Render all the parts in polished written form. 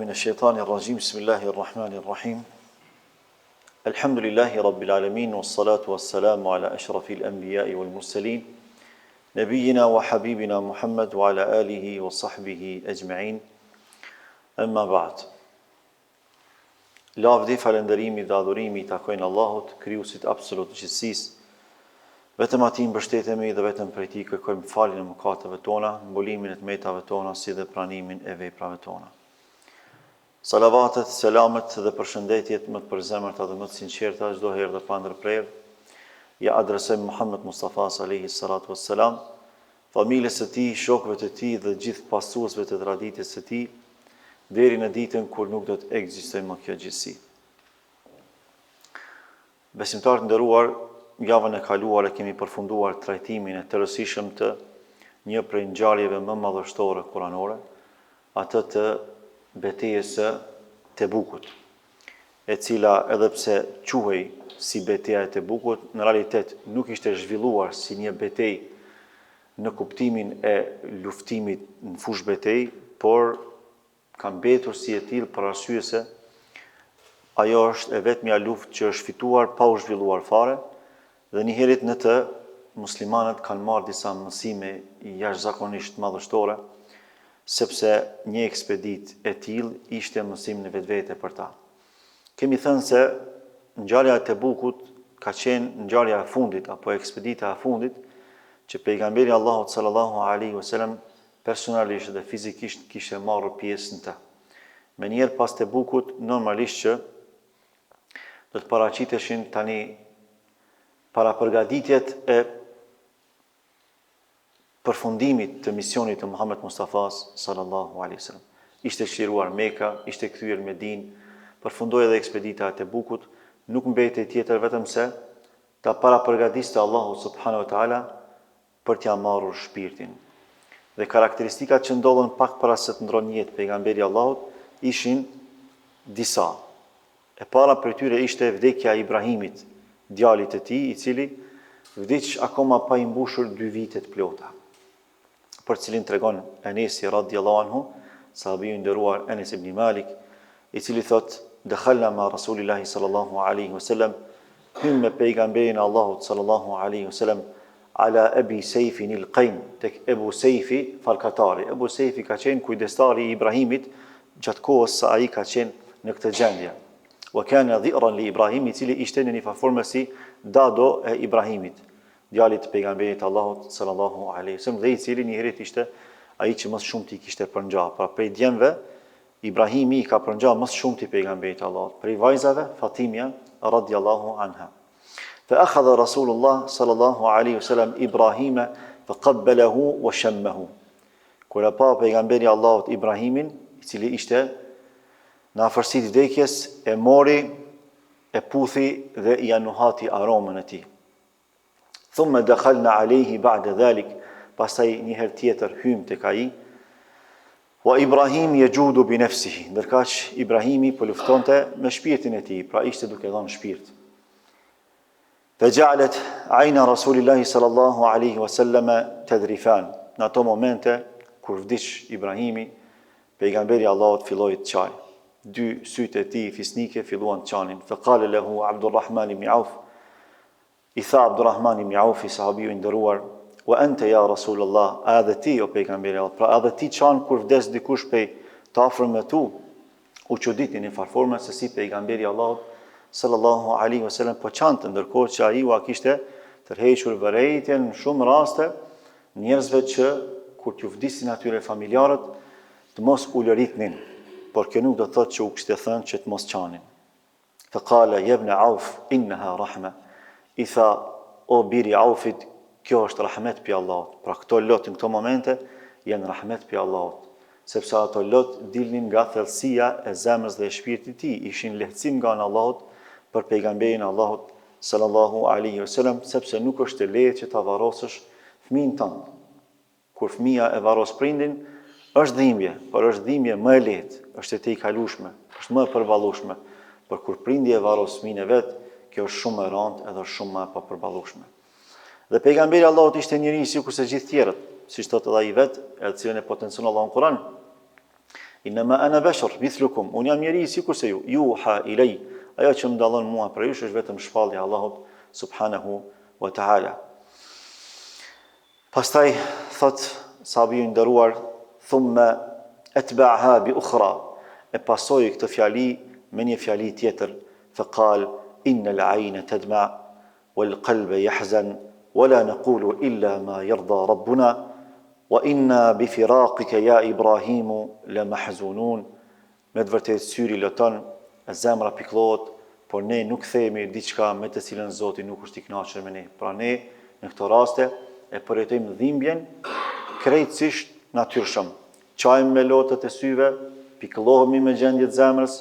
من الشيطان الرجيم بسم الله الرحمن الرحيم الحمد لله رب العالمين والصلاة والسلام على أشرف الأنبياء والمرسلين نبينا وحبيبنا محمد وعلى آله وصحبه أجمعين أما بعد Lavdi, falënderimi dhe adhurimi i takojnë Allahut, Krijuesit absolut të gjithësisë. Vetëm Atij mbështetemi dhe vetëm prej Tij kërkojmë faljen e mëkateve tona, mbulimin e të metave tona si dhe pranimin e veprave tona. Salavatet, selamet dhe përshëndetjet më të përzemërta dhe më të sinqerta çdo herë dhe pa ndërprerë ia adresojmë Muhammed Mustafas alejhi salatu wassalam, familjes së tij, shokëve të tij dhe gjithë pasuesve të traditës së tij, deri në ditën kur nuk do të ekzistojë më kjo gjithësi. Besimtarë të nderuar, javën e kaluar e kemi përfunduar trajtimin e tërësishëm të një prej ngjarjeve më madhështore kuranore, atë të betejës së Tebukut. e cila edhe pse quhej si Beteja e Tebukut, në realitet nuk ishte zhvilluar si një betejë në kuptimin e luftimit në fushëbetejë, por ka mbetur si e tillë për arsye se ajo është e vetmja luftë që është fituar pa u zhvilluar fare dhe njëherit në të muslimanët kanë marrë disa mësime jashtëzakonisht madhështore, sepse një ekspeditë e tillë ishte mësim në vetvete për ta. Kemi thënë se ngjarja e Tebukut ka qenë ngjarja e fundit apo ekspedita e fundit që pejgamberi i Allahut sallallahu alaihi wasallam personalisht dhe fizikisht kishte marrë pjesë në të. Menjëherë pas Tebukut normalisht që do të paraqiteshin tani parapërgatitjet e përfundimit të misionit të Muhammed Mustafas sallallahu alaihi wasallam. Ishte çliruar Meka, ishte kthyer në Medinë, përfundoi edhe ekspedita e Tebukut, nuk mbetej tjetër vetëm se ta parapërgatiste Allahu subhanahu wa taala për t'ia marrur shpirtin. Dhe karakteristikat që ndodhën pak para se të ndron jetë pejgamberi i Allahut ishin disa. E para prej tyre ishte vdekja e Ibrahimit, djalit të tij, i cili vdiq akoma pa i mbushur dy vite të plota. Për të cilin tregon Enesi radiallahu anhu, sahabiu i nderuar Enes ibn Malik, i cili thotë: "Dakhalna ma Rasulillahi sallallahu alaihi wasallam, hymë me pejgamberin e Allahut sallallahu alaihi wasallam ala Ebi Sejfin il Qajn, tek Ebu Sejfi falkatari. Ebu Sejfi ka qenë kujdestari i Ibrahimit gjatë kohës sa ai ka qenë në këtë gjendje. Wa kana dhi'ran li Ibrahim, i cili ishte në një farë forme si dado e Ibrahimit, djalit të pejgamberit të Allahut sallallahu alaihi wasallam dhe i cili njëherit ishte ai që më së shumti i kishte përngja. Pra prej djemve Ibrahimi i ka përngja më së shumti pejgamberit të Allahut, prej vajzave Fatimja radiallahu anha. Fa akhadha Rasulullah sallallahu alaihi wasallam Ibrahima fa qabbalahu wa shammahu. Kur e pa pejgamberi i Allahut Ibrahimin, i cili ishte në afërsi të vdekjes, e mori, e puthi dhe ia nuhati aromën e tij. Thumma dakhalna alayhi ba'da dhalik, pastaj një herë tjetër hymë tek ai. Wa Ibrahim yajudu bi nafsihi, ndërkaq Ibrahimi po luftonte me shpirtin e tij, pra ishte duke dhënë shpirt. Fa ja'alat ayna Rasulillahi sallallahu alaihi wasallam tadrifan. Në ato momente kur vdiq Ibrahimi, pejgamberi i Allahut filloi të qajë. Dy sytë e tij fisnike filluan të qanin. Fa qala lahu Abdurrahman ibn Auf, I tha Abdurrahman ibn Aufi, sahabiu i nderuar, Wa ente ja Rasulullah, a edhe ti, o Pejgamberi i Allahut, pra edhe ti qan kur vdes dikush prej të afërmve tu? U çudit në një farë forme se si Pejgamberi i Allahut sallallahu alaihi wasallam po qante, ndërkohë që ai ua kishte tërhequr vërejtjen në shumë raste njerëzve që kur t'ju vdisin atyre familjarët të mos ulëritnin, por kjo nuk do të thotë që u kishte thënë që të mos qanin. Fa qala ya ibn Auf innaha rahma. I tha o biri i Aufit, kjo është rahmet prej Allahut. Pra këto lot në këto momente janë rahmet prej Allahut, sepse ato lot dilnin nga thellësia e zemrës dhe e shpirtit të tij, ishin lehtësim nga ana e Allahut për pejgamberin e Allahut sallallahu alaihi wasallam, sepse nuk është e lehtë që ta varrosësh fëmijën tënd. Kur fëmija e varros prindin, është dhimbje, por është dhimbje më e lehtë, është e tejkalueshme, është më e përballueshme. Por kur prindi e varros fëmijën e vet, kjo është shumë më e rëndë edhe është shumë më e papërballueshme. Dhe pejgamberi i Allahut ishte njeri sikurse gjithë tjerët, siç thotë edhe ai vet, edhe të cilën e potencon Allahu në Kur'an. Innama ana bashar mithlukum, unë jam njeri sikurse ju, juha ilej, ajo që më dallon mua prej jush është vetëm shpallja e Allahut subhanahu wa taala. Pastaj thot sahabiu i nderuar, thumma atba'aha bi ukhra, e pasoi këtë fjali me një fjali tjetër, fa qal inna al-ayna tadma wal qalba yahzan wa la naqulu illa ma yarda rabbuna wa inna bi firaqika ya Ibrahimu la mahzunun Me të vërtetë syri loton, e zemra pikëllohet, por ne nuk themi diçka me të cilën Zoti nuk është i kënaqur me ne. Pra ne në këto raste e përjetojmë dhimbjen krejtësisht natyrshëm. Qajmë me lotët e syve, pikëllohemi me gjendje të zemrës,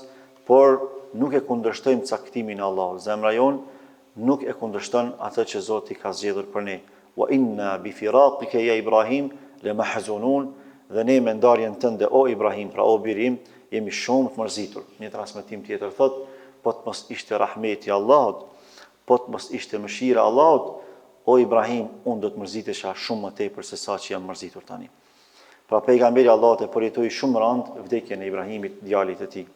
por nuk e kundërshtojmë caktimin e Allahut. Zemra jonë nuk e kundërshton atë që Zoti ka zgjedhur për ne. Wa inna bi firaqike ja Ibrahim le mahzunun dhe ne me ndarjen tënde o Ibrahim, pra o biri im, jemi shumë të mërzitur. Një transmetim tjetër thotë, po të mos ishte rahmeti i Allahut, po të mos ishte mëshira e Allahut, o Ibrahim, unë do të mërzitesha shumë më tepër se sa që jam mërzitur tani. Pra pejgamberi i Allahut e përjetoi shumë rëndë vdekjen e Ibrahimit, djalit të tij.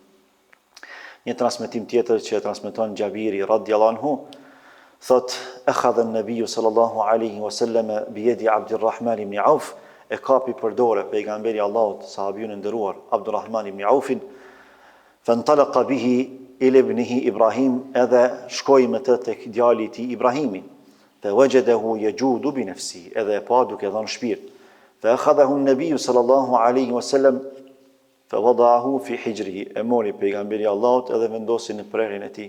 Një transmetim tjetër që e transmeton Xhabiri radhiyallahu anhu thot akhadha an-nabiy sallallahu alaihi wasallam bi yadi Abdurrahman ibn Auf e kapi për dore pejgamberi i Allahut sahabiun e nderuar Abdurrahman ibn Aufin fantalaqa bihi ila ibnihi Ibrahim edhe shkoi me të tek djali i tij Ibrahimi fa wajadahu yajudu bi nafsihi edhe e pa duke dhënë shpirt fa akhadahu an-nabiy sallallahu alaihi wasallam Fa wada'ahu fi hijrihi, e mori pejgamberi i Allahut edhe vendosi në prehrin e tij,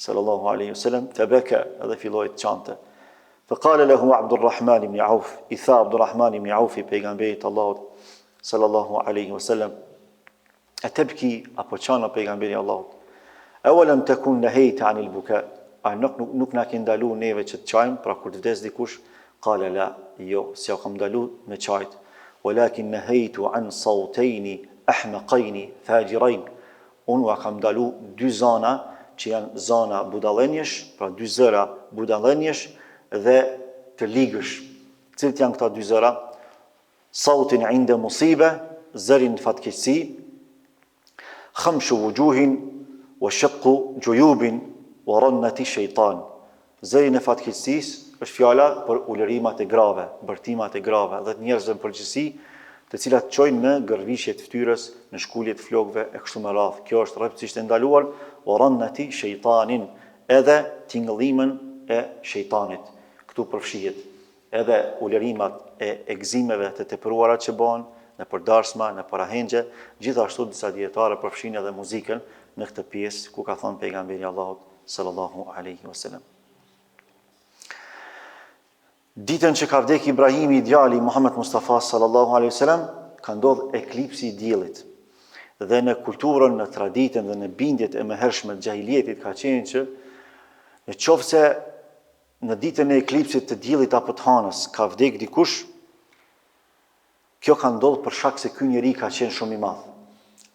sallallahu alaihi wasallam, fa baka, edhe filloi të qante. Fa qala lahu Abdurrahman ibn Auf, i tha Abdurrahman ibn Aufi pejgamberit të Allahut, sallallahu alaihi wasallam, e tebki apo qan o pejgamberi i Allahut? Ewalam tekun nehejte anil buka, a nuk, nuk, nuk na ke ndalu neve që të qajmë, pra kur të vdes dikush, kale la, jo, s'jau kam ndalu me qajt, walakin nehejtu an sautejni ahmaqajni faxhirajn, unë ua kam ndalu dy zana që janë zana budallenjësh, pra dy zëra budallenjësh dhe të ligësh. Cilët janë këta dy zëra? Sautin inde musibe, zërin në fatkeqësi, Khamshu wujuhin wa shaqqu juyubin wa rannati shejtan. Zërin e fatkeqësisë është fjala për ulërimat e grave, bërtimat e grave dhe të njerëzve në përgjithësi, të cilat çojnë në gërvishje të fytyrës, në shkulje të flokëve e kështu me radhë. Kjo është rreptësisht e ndaluar, wa rannati shejtanin, edhe tingëllimën e shejtanit. Këtu përfshihet Edhe ulërimat e gëzimeve të tepruara që bëhen nëpër darsma, nëpër ahengje, gjithashtu disa dijetarë përfshijnë edhe muzikën në këtë pjesë ku ka thënë pejgamberi i Allahut sallallahu alaihi wasallam. Ditën që ka vdek Ibrahimi djali i Muhammed Mustafa sallallahu alaihi wasallam, ka ndodh eklipsi i diellit. Dhe në kulturën, në traditën dhe në bindjet e mëhershme të xhahilijetit ka qenë që në qoftë se Në ditën e eklipsit të diellit apo të hanës ka vdek dikush, kjo ka ndodhur për shkak se ky njeri ka qenë shumë i madh.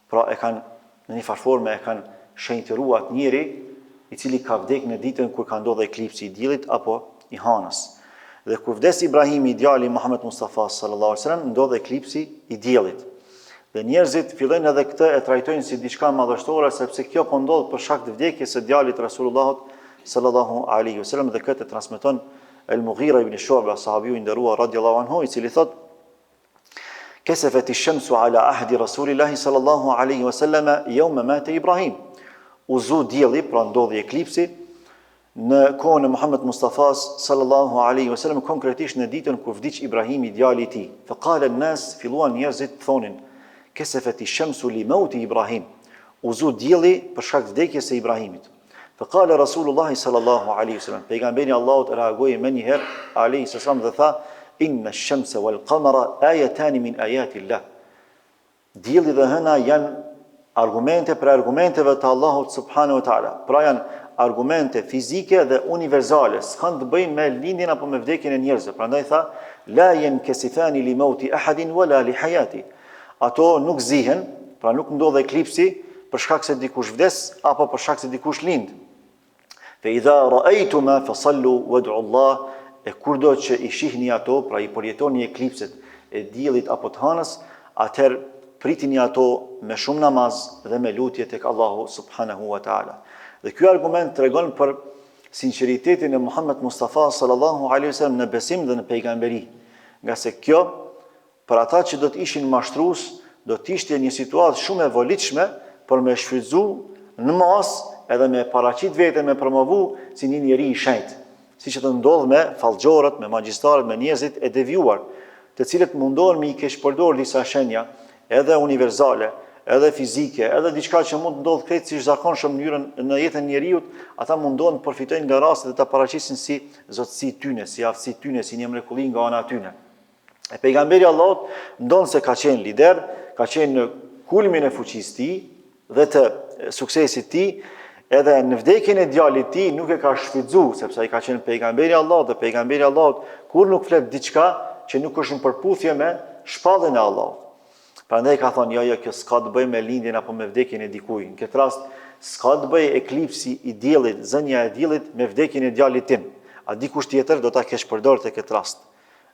Pra e kanë në një farë forme e kanë shenjtëruar atë njeri i cili ka vdek në ditën kur ka ndodhur eklipsi i diellit apo i hanës. Dhe kur vdes Ibrahimi djali i Muhammed Mustafa sallallahu alaihi wasallam ndodh eklipsi i diellit. Dhe njerëzit fillojnë edhe këtë e trajtojnë si diçka madhështore sepse kjo po ndodh për shkak të vdekjes së djalit të Resulullahut sallallahu alaihi wasallam dhe këtë e transmeton El Mughira ibn Shu'ba sahabiu i nderuar radiallahu anhu i cili thot Kesefet shamsu ala ahdi Rasulillahi sallallahu alaihi wasallam yawma mata Ibrahim. U zu dielli, pra ndodhi eklipsi Në kohën e Muhammed Mustafas sallallahu alaihi wasallam konkretisht në ditën kur vdiq Ibrahimi djali i tij. Fa qala an-nas filluan njerëzit të thonin Kesefeti shamsu li mauti Ibrahim. U zu dielli për shkak të vdekjes së Ibrahimit. Fa qala Rasulullah sallallahu alaihi wasallam pejgamberi i Allahut reagoi menjëherë alaihi salam dhe tha inna ash-shamsa wal qamara ayatan min ayati Allah. Dielli dhe hëna janë argumente prej argumenteve të Allahut subhanahu wa taala. Pra janë argumente fizike dhe universale, s'kanë të bëjnë me lindjen apo me vdekjen e njerëzve. Prandaj tha, la yankasifani li mauti ahadin wala li hayati. Ato nuk zihen, pra nuk ndodh eklipsi për shkak se dikush vdes apo për shkak se dikush lind. Fe idha ra'aytuma fasallu wad'u Allah, e kurdo që i shihni ato, pra i përjetoni eklipset e diellit apo të hënës, atëherë pritini ato me shumë namaz dhe me lutje tek Allahu subhanahu wa taala. Dhe ky argument tregon për sinqeritetin e Muhammed Mustafa sallallahu alaihi wasallam në besim dhe në pejgamberi, ngase kjo për ata që do të ishin mashtrus, do të ishte një situatë shumë e volitshme për me shfrytëzu në masë edhe me paraqit veten me promovu si një njeri i shenjtë. Siç edhe ndodh me fallxhorët, me magjistarët, me njerëzit e devijuar, të cilët mundohen me i keqpërdor disa shenja, edhe universale, edhe fizike, edhe diçka që mund të ndodhë krejtësisht zakonshëm mënyrën në jetën e njeriut, ata mundohen të përfitojnë nga rasti dhe ta paraqesin si zotësi tyne, si aftësi tyne, si një mrekulli nga ana e tyne. E pejgamberi i Allahut, ndonëse ka qenë lider, ka qenë në kulmin e fuqisë tij dhe të suksesit tij, edhe në vdekjen e djalit tij nuk e ka shfrytëzu, sepse ai ka qenë pejgamberi i Allahut dhe pejgamberi i Allahut kurrë nuk flet diçka që nuk është në përputhje me shpalljen e Allahut. Prandaj ka thonë, jo, jo, kjo s'ka të bëjë me lindjen apo me vdekjen e dikujt. Në këtë rast s'ka të bëjë eklipsi i diellit, zënia e diellit me vdekjen e djalit tim. A dikush tjetër do ta keqpërdorte këtë rast.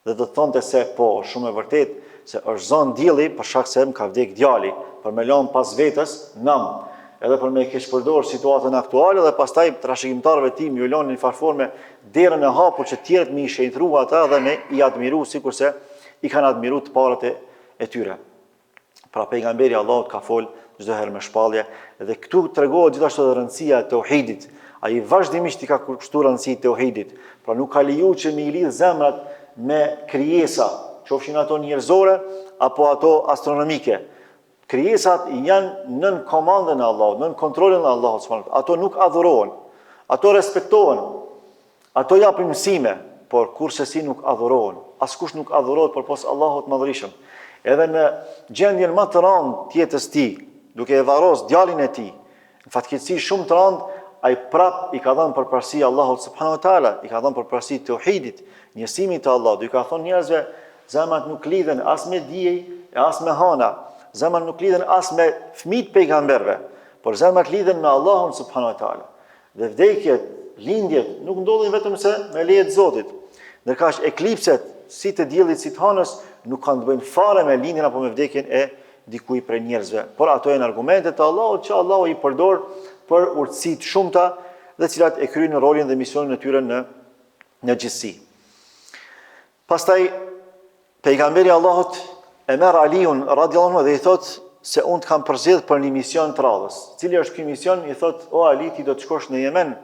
Dhe do të thonte se po, është shumë e vërtetë se është zënë dielli për shkak se më ka vdek djali, për me lënë pas vetes nam, edhe për me e keqpërdor situatën aktuale dhe pastaj trashëgimtarëve të tij me ju lënë në një farë forme derën e hapur që të tjerët me i shenjtëru ata dhe me i admiru sikurse i kanë admiru të parët e, e tyre. Pra pejgamberi i Allahut ka fol çdo herë me shpallje dhe këtu tregohet gjithashtu edhe rëndësia e teuhidit. Ai vazhdimisht i ka kushtuar rëndësi teuhidit. Pra nuk ka leju që me i lidh zemrat me krijesa, qofshin ato njerëzore apo ato astronomike. Krijesat janë nën komandën e Allahut, nën kontrollin e Allahut subhanahu Ato nuk adhurohen. Ato respektohen. Ato japin mësime, por kurrsesi nuk adhurohen. Askush nuk adhurohet përpos Allahut të Madhërishëm. Edhe në gjendjen më të rëndë të jetës tij, duke e varros djalin e tij, në fatkeqësi shumë të rëndë, ai prap i ka dhënë përparësi Allahut subhanahu wa taala, i ka dhënë përparësi teuhidit, njësimit të Allahut, i ka thënë njerëzve, zemrat nuk lidhen as me diej e as me hana, zemrat nuk lidhen as me fëmijët e pejgamberëve, por zemrat lidhen me Allahun subhanahu wa taala. Dhe vdekjet, lindjet, nuk ndodhin vetëm se me leje të Zotit. Ndërkaq eklipset, si të diellit, si të hanës, nuk kanë të bëjnë fare me lindjen apo me vdekjen e dikujt prej njerëzve. Por ato janë argumente të Allahut që Allahu i përdor për urtësi të shumta dhe cilat e kryejnë rolin dhe misionin e tyre në në gjithësi. Pastaj pejgamberi i Allahut e merr Aliun radiallahu anhu dhe i thot se unë të kam përzgjedh për një mision të radhës. Cili është ky mision? I thot o Ali ti do të shkosh në Jemen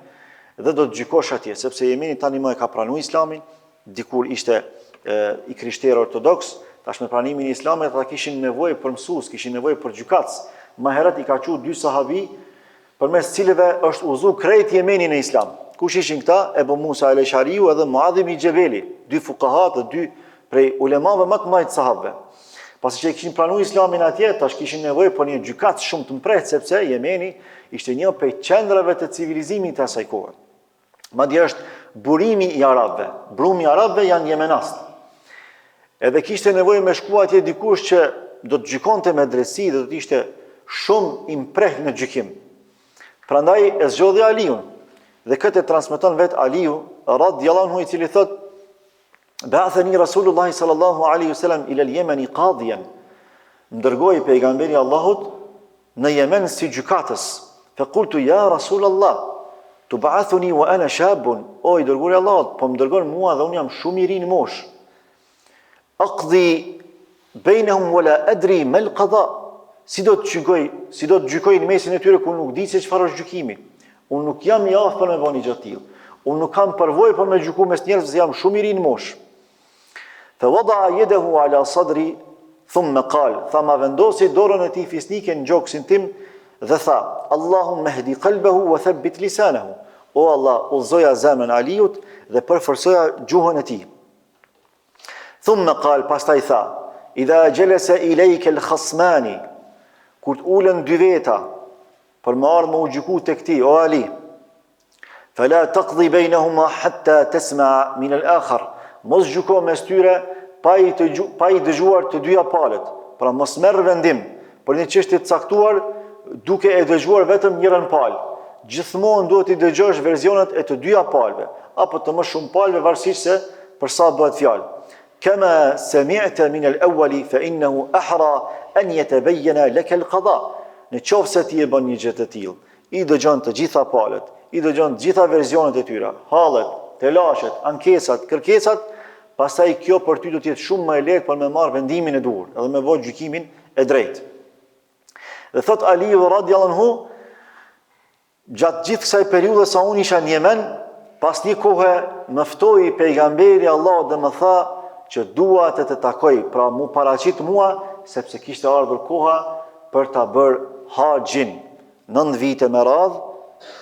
dhe do të gjykosh atje, sepse Jemeni tani më e ka pranuar Islamin, dikur ishte e, i krishterë ortodoks, tash me pranimin e Islamit ata kishin nevojë për mësues, kishin nevojë për gjykatës. Më herët i ka çu dy sahabi përmes cilëve është udhëzu krejt Jemeni në Islam. Kush ishin këta? Ebu Musa el-Eshariu edhe Muadh ibn Xhebeli, dy fukahat dhe dy prej ulemave më të mëdhenj të sahabëve. Pasi që e kishin pranu Islamin atje, tash kishin nevojë për një gjykatës shumë të mprehtë sepse Jemeni ishte një prej qendrave të civilizimit të asaj kohe. Madje është burimi i arabëve. Brumi i arabëve janë jemenast. Edhe kishte nevojë me shku atje dikush që do të gjykonte me drejtësi dhe do të ishte shumë i mprehtë në gjykim. Prandaj e zgjodhi Aliun. Dhe këtë e transmeton vetë Aliu radhiyallahu anhu i cili thotë Ba'athani Rasulullah sallallahu alaihi wasallam ila al-Yemen qadiyan. Më dërgoi pejgamberi i Allahut në Jemen si gjykatës. Fa qultu ya Rasul Allah, tub'athuni wa ana shabun. O i dërguari i Allahut, po më dërgon mua dhe unë jam shumë i ri në moshë. Aqdi bainahum wala adri mal qada. Si do të gjykoj, si do të gjykoj në mesin e tyre kur nuk di se çfarë është gjykimi. Unë nuk jam i aftë për me bë një gjë të tillë. Unë nuk kam përvojë për me gjyku mes njerëzve se jam shumë i ri në moshë. Fa wada'a yadahu ala sadri thumma qal, tha ma vendosi dorën e tij fisnike në gjoksin tim dhe tha, Allahumma hdi qalbahu wa thabbit lisanahu. O Allah, udhëzoja zemrën Aliut dhe përforcoja gjuhën e tij. Thumma qal, pastaj tha, idha jalasa ilayka al-khasmani, kur të ulen dy veta për me ardhë me u gjyku tek ti, o Ali, Fela taqdi bainahuma hatta tasma min al-akhar. Mos gjyko mes tyre pa i të pa i dëgjuar të dyja palët. Pra mos merr vendim për një çështje të caktuar duke e dëgjuar vetëm njërën palë. Gjithmonë duhet t'i dëgjosh versionet e të dyja palëve apo të më shumë palëve varësisht se për sa bëhet fjalë. Kema semi'te min al-awwali fa innahu ahra an yatabayyana laka al-qada. Në qoftë se ti e bën një gjë të tillë, i dëgjon të gjitha palët, i dëgjon të gjitha versionet e tyre, hallet, telashet, ankesat, kërkesat, pastaj kjo për ty do të jetë shumë më e lehtë për me marrë vendimin e duhur edhe me bë gjykimin e drejtë. Dhe thot Aliu radiallahu anhu, Gjatë gjithë kësaj periudhe sa unë isha në Jemen, pas një kohe më ftoi pejgamberi i Allahut dhe më tha që dua të të takoj, pra m'u paraqit mua sepse kishte ardhur koha për ta bërë haxhin. 9 vite me radhë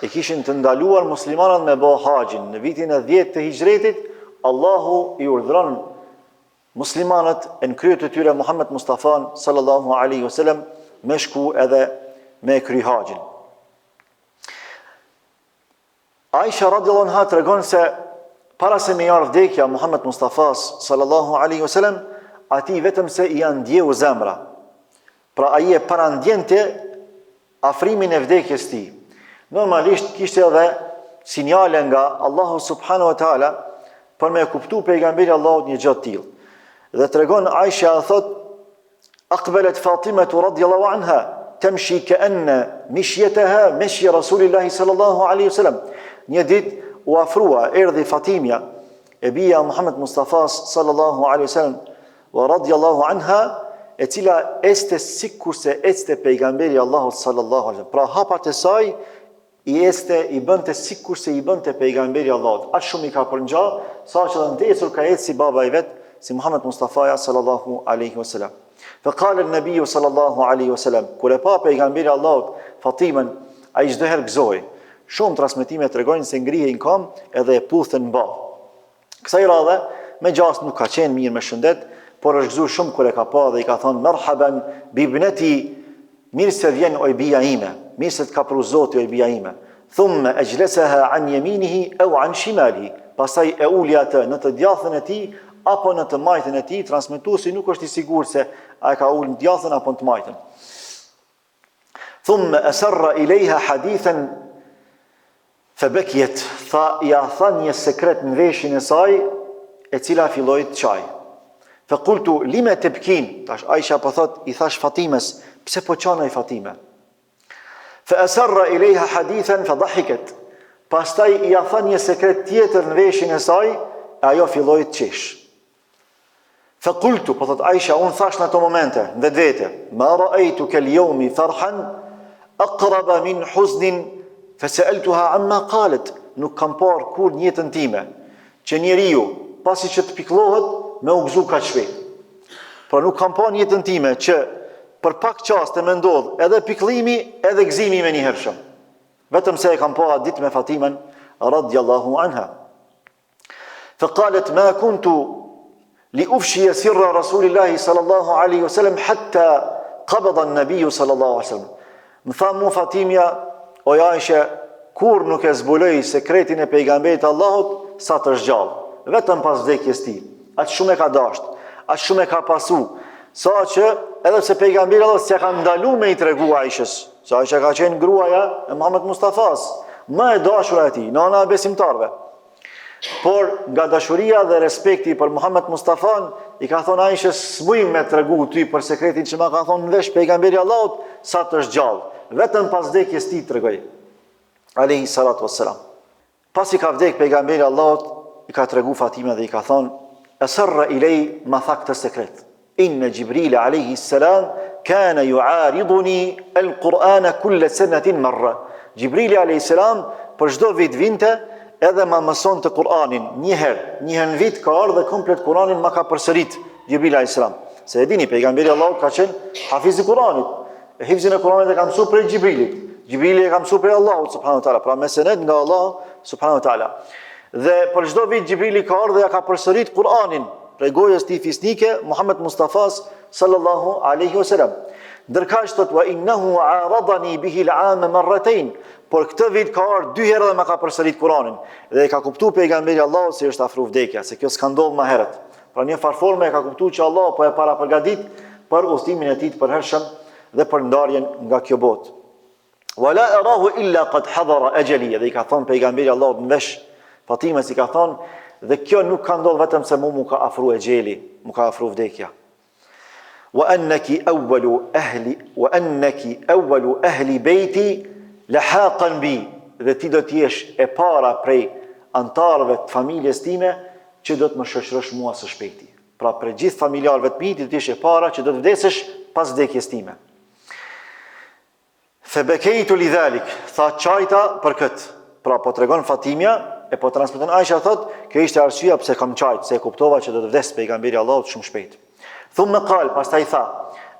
e kishin të ndaluar muslimanët me bë haxhin. Në vitin e 10 të Hixhretit, Allahu i urdhëron muslimanët e në krye të tyre Muhammed Mustafan sallallahu alaihi wasallam me shku edhe me e kry haxhin. Aisha radiallahu anha tregon se para se me i ardh vdekja Muhammed Mustafas sallallahu alaihi wasallam atij vetëm se ia ndjeu zemra. Pra ai e parandjente afrimin e vdekjes tij. Normalisht kishte edhe sinjale nga Allahu subhanahu wa taala për me e kuptu pejgamberi i Allahut një gjë të tillë. Dhe tregon Aisha thot Aqbalat Fatimatu radhiyallahu anha tamshi ka'anna mishyataha mishya Rasulillahi sallallahu alaihi wasallam. Një ditë u afrua, erdhi Fatimja, e bija e Muhammed Mustafas sallallahu alaihi wasallam wa radhiyallahu anha, e cila ecte sikurse ecte pejgamberi i Allahut sallallahu alaihi wasallam. Pra hapat e saj i ecte i bënte sikurse i bënte pejgamberi i Allahut. Aq shumë i ka përngja, saqë edhe në të ecur ka ecë si baba i vet, si Muhammed Mustafaja sallallahu alaihi wasallam. Fa qala an-nabiy sallallahu alaihi wasallam, kur e pa pejgamberi i Allahut Fatimën, ai çdo herë gëzohej. Shumë transmetime tregojnë se ngrihej në këmbë edhe e puthte në ballë. Kësaj radhe, me gjasë nuk ka qenë mirë me shëndet, por është gëzu shumë kur e ka pa dhe i ka thonë merhaben bibneti, mirë se vjen oj bija ime, mirë se të ka pru Zoti oj bija ime. Thumme exhleseha an jeminihi eu an shimalihi, pastaj e uli atë në të djathtën e tij apo në të majtën e tij, transmetuesi nuk është i sigurt se a e ka ulë në djathtën apo në të majtën. Thumme eserra ilejha hadithen Febekiet, tha, ia tha një sekret në veshin e saj, e cila filloi të qajë. Fe kultu, lime tebkin, tash Aisha po thot, i thash Fatimes, pse po qan oj Fatime? Fe eserra ilejha hadithen fe dahiket, pastaj ia tha një sekret tjetër në veshin e saj, e ajo filloi të qesh. Fe kultu, po thot Aisha, unë thash në ato momente, në vetvete, ma ra'ejtuke el-jeume ferhan, akraba min huznin, fe seeltuha amma kalet, nuk kam parë kurrë në jetën time, që njeriu, pasi që të pikllohet, me u gëzu kaq shpejt. Pra nuk kam parë në jetën time që për pak çaste me ndodh edhe pikëllimi edhe gëzimi i menjëhershëm. Vetëm se e kam pa atë ditë me Fatimen radiallahu anha. Fa qalet ma kuntu li ufshije sirra Rasulillahi sallallahu alaihi wasallam hatta qabada an-nabiy sallallahu alaihi wasallam. Më tha mu Fatimja, o Aisha, kurrë nuk e zbuloj sekretin e pejgamberit të Allahut sa të është gjallë, vetëm pas vdekjes tij. Aq shumë e ka dashtë, aq shumë e ka pasu, sa që edhe pse pejgamberi i Allahut s'ia ka ndalu me i tregu Aishës, se Aisha ka qenë gruaja e Muhammed Mustafas, më e dashura e tij, nana e besimtarëve. Por nga dashuria dhe respekti për Muhammed Mustafan, i ka thonë Aishës, s'muj me tregu ty për sekretin që ma ka thonë në vesh pejgamberi i Allahut, sa të është gjallë. Vetëm pas vdekjes tij tregoj. Alejhi salatu wassalam. Pasi ka vdek pejgamberi i Allahut, i ka tregu Fatimja dhe i ka thonë, Eserra ilej ma tha këtë sekret. Inne Xhibrile alejhi selam kana juariduni el Kur'ana kulle senetin merre. Xhibrili alejhi selam për çdo vit vinte edhe ma mësonte Kur'anin një herë, një herë në vit ka ardhë dhe komplet Kur'anin ma ka përsërit Xhibrili alejhi selam. Se e dini pejgamberi i Allahut ka qenë hafiz i Kur'anit. E hifzin e Kur'anit e ka mësu prej Xhibrilit. Xhibrili e ka mësu prej Allahut subhanahu wa taala, pra me senet nga Allahu subhanahu wa taala. Dhe për çdo vit Xhibrili ka ardhur dhe ja ka përsërit Kur'anin prej gojës tij fisnike Muhammed Mustafas sallallahu alaihi wasallam. Ndërkaq thot wa innahu aradani bihi al-aam marratayn, por këtë vit ka ardhur dy herë dhe ma ka përsërit Kur'anin. Dhe e ka kuptuar pejgamberi i Allahut se është afru vdekja, se kjo s'ka ndodhur më herët. Pra një farë forme e ka kuptuar që Allahu po e parapërgatit për udhëtimin e tij të përhershëm dhe për ndarjen nga kjo botë. Wa la arahu illa qad hadara ajali, dhe i ka thonë pejgamberi i Allahut në vesh Fatimës i ka thonë. Dhe kjo nuk ka ndodhë vetëm se mu m'u ka afru exheli, m'u ka afru vdekja. Wa annaki awwalu ahli wa annaki awwalu ahli bayti lahaqan bi dhe ti do të jesh e para prej anëtarëve të familjes time që do të më shoqërosh mua së shpejti. Pra prej gjithë familjarëve të mi ti do të jesh e para që do të vdesësh pas vdekjes time. Fe bekejtu li dhalik, tha qajta për këtë. Pra po tregon Fatimja, e po transmeton Aisha, thot, kjo ishte arsyeja pse kam qajt, se e kuptova që do të vdes pejgamberi i Allahut shumë shpejt. Thumme kal, pastaj tha,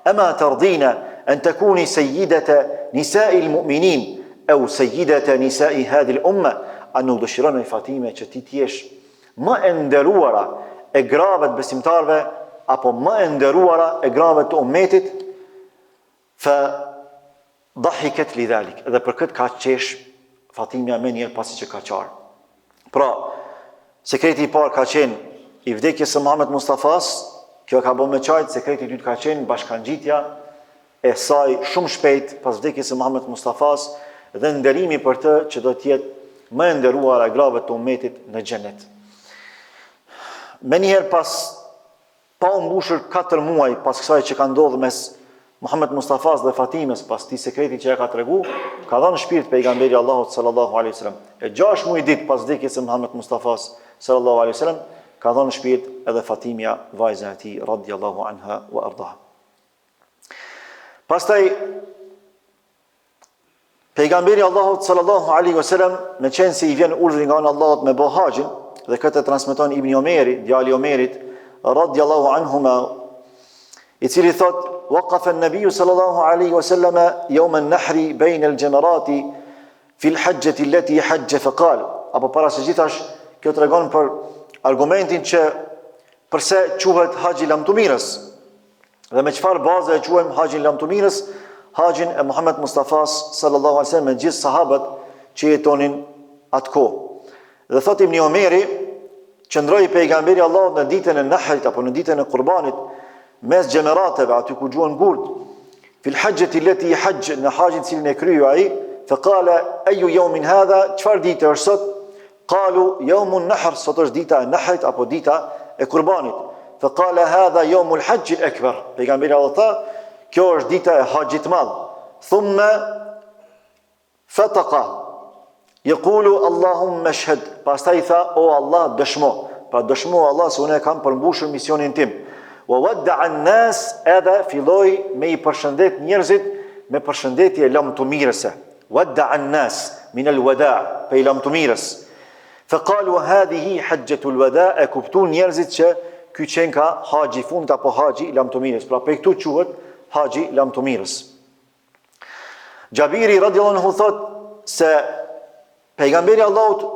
ema terdine en tekuni sejidete nisai l-mu'minin, eu sejidete nisai hadhihil umme, a nuk dëshiron oj Fatime që ti t'jesh më e nderuara e grave të besimtarëve, apo më e nderuara e grave të umetit, Fa dahiket li dhalik, dhe për këtë ka qesh Fatimja menjëherë pasi që ka qarë. Pra, sekreti i parë ka qenë i vdekjes së Muhammed Mustafas, kjo ka bo me qajt, sekreti i dytë ka qenë bashkangjitja e saj shumë shpejt pas vdekjes së Muhammed Mustafas dhe nderimi për të që do të jetë më e nderuara e grave të umetit në xhenet. Menjëherë pas Pa u mbushur katër muaj pas kësaj që ka ndodhur mes Muhamed Mustafas dhe Fatimes pas këtij sekreti që ja ka tregu, ka dhënë shpirt pejgamberi i Allahut sallallahu alaihi wasallam. E 6 muaj ditë pas vdekjes së Muhamed Mustafas sallallahu alaihi wasallam, ka dhënë shpirt edhe Fatimja, vajza e tij radiallahu anha wa ardaha. Pastaj Pejgamberi i Allahut sallallahu alaihi wasallam, meqenëse i vjen urdhri nga ana e Allahut me bë haxhin, dhe këtë e transmeton Ibn Omeri, djali i Omerit, radhiyallahu anhuma, i cili thot: "Waqafa an-nabiy sallallahu alaihi wasallam yawm an-nahri bayna al-jamarati fi al-hajjati allati hajja fa qala." Apo para së gjithash, kjo tregon për argumentin që përse quhet haxhi i lamtumirës. Dhe me çfarë baze e quajmë haxhin lamtumirës, haxhin e Muhammed Mustafas sallallahu alaihi wasallam me gjithë sahabët që jetonin atë kohë. Dhe thotë Ibn Omeri, qëndroi pejgamberi i Allahut në ditën e Nahrit apo në ditën e Kurbanit mes xhemerateve aty ku gjuhen gurt. Fil hajjati allati hajj në haxhin cilin e kryu ai, fa qala ayu yawmin hadha, çfarë dite është sot? Qalu yawmun nahr, sot është dita e Nahrit apo dita e Kurbanit. Fa qala hadha yawmul hajj al akbar. Pejgamberi Allah tha, kjo është dita e haxhit të madh. Thumma fataqa yaqulu Allahumma shhad. Pastaj tha, o Allah, dëshmo. Pra dëshmo Allah se unë e kam përmbushur misionin tim. Wa wadda'a an-nas edhe filloi me i përshëndet njerëzit me përshëndetje lamtumirëse. Wadda'a an-nas min al-wada', prej lamtumirës. Fa qalu hadhihi hajjatu al-wada', e kuptuan njerëzit që ky qenka haxhi i fundit apo haxhi i lamtumirës. Pra prej këtu quhet haxhi i lamtumirës. Xhabiri radiallahu anhu thot se pejgamberi i Allahut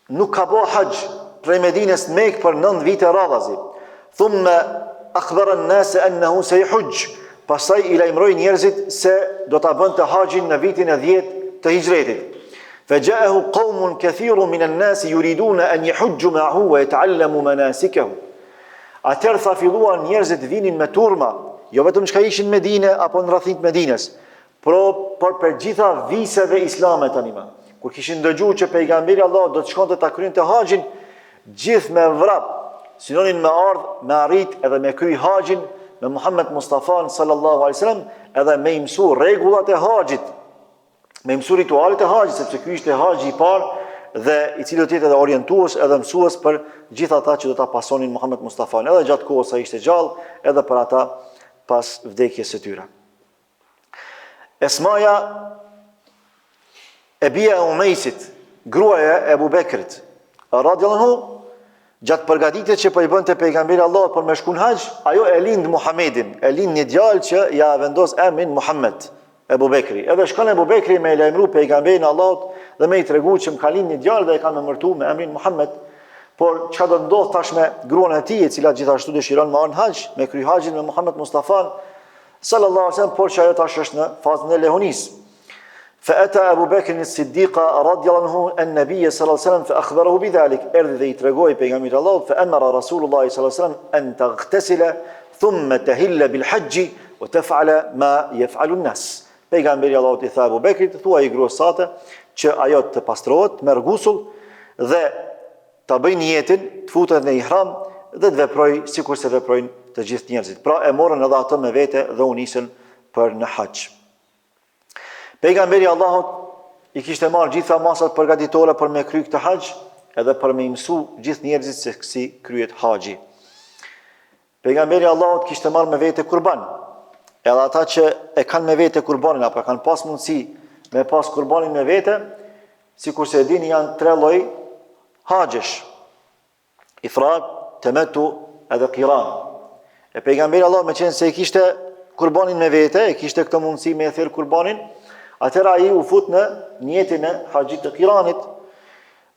Nuk ka bo haxh prej Medines në Mekë për 9 vite radhazi. Thumme akhbara an-nas annahu sayhujj. Pastaj i lajmëroi njerëzit se do ta bënte haxhin në vitin e 10 të Hixhretit. Fa ja'ahu qaumun kathirun min an-nas yuriduna an yahujju ma'ahu wa yata'allamu manasikahu. Atëherë tha filluan njerëzit vinin me turma, jo vetëm çka ishin në Medine apo në rrethinë të Medines, Pro, por prej gjitha viseve islame tani më. Kur kishin dëgju që pejgamberi i Allahut do të shkonte ta kryente haxhin, gjithë me vrap synonin me ardh, me arrit edhe me kry haxhin me Muhammed Mustafan sallallahu alaihi wasallam, edhe me i mësu rregullat e haxhit, me i mësu ritualet e haxhit, sepse ky ishte haxhi i parë dhe i cili do të jetë edhe orientues edhe mësues për gjithë ata që do ta pasonin Muhammed Mustafan, edhe gjatë kohës sa ishte gjallë, edhe për ata pas vdekjes së tyre. Esmaja e bija e Umejsit, gruaja e Ebu Bekrit, radiallahu anhu, gjatë përgatitjes që po i bënte pejgamberi i Allahut për me shku në haxh, ajo e lind Muhammedin, e lind një djalë që ja vendos emrin Muhammed, Ebu Bekri. Edhe shkon Ebu Bekri me e lajmëru pejgamberin e Allahut dhe me i tregu që më ka lind një djalë dhe e kam emërtu me emrin Muhammed. Por çka do të ndodhë tash me gruan e tij, e cila gjithashtu dëshiron me ardh në haxh, me kry haxhin me Muhammed Mustafan, Sallallahu alaihi wasallam, por që ajo tash është në fazën e lehonisë. Fa ata Abu Bakr as-Siddiq radiyallahu anhu an-nabiy sallallahu alaihi wasallam fa akhbarahu bidhalik. Erdhi dhe i tregoi pejgamberit të Allahut fa amara Rasulullah sallallahu alaihi wasallam an taghtasila thumma tahilla bil hajj wa taf'ala ma yaf'alu an-nas. Pejgamberi i Allahut i tha Abu Bekrit, thuaj gruas sate që ajo të pastrohet, të merr gusull dhe. ta bëjë nijetin, të futet në ihram dhe të veprojë sikurse veprojnë të gjithë njerëzit. Pra e morën edhe atë me vete dhe u nisën për në haxh. Pejgamberi i Allahut i kishte marrë gjitha masat përgatitore për me kry këtë haxh edhe për me i mësu gjithë njerëzit se si kryhet haxhi. Pejgamberi i Allahut kishte marrë me vete kurban. Edhe ata që e kanë me vete kurbanin apo kanë pas mundësi me pas kurbanin me vete, sikurse e dini janë tre lloj haxhesh. Ifrad, temetu edhe kiran. E pejgamberi i Allahut meqenëse e kishte kurbanin me vete, e kishte këtë mundësi me e therë kurbanin, atëherë ai u fut në nijetin e haxhit të kiranit.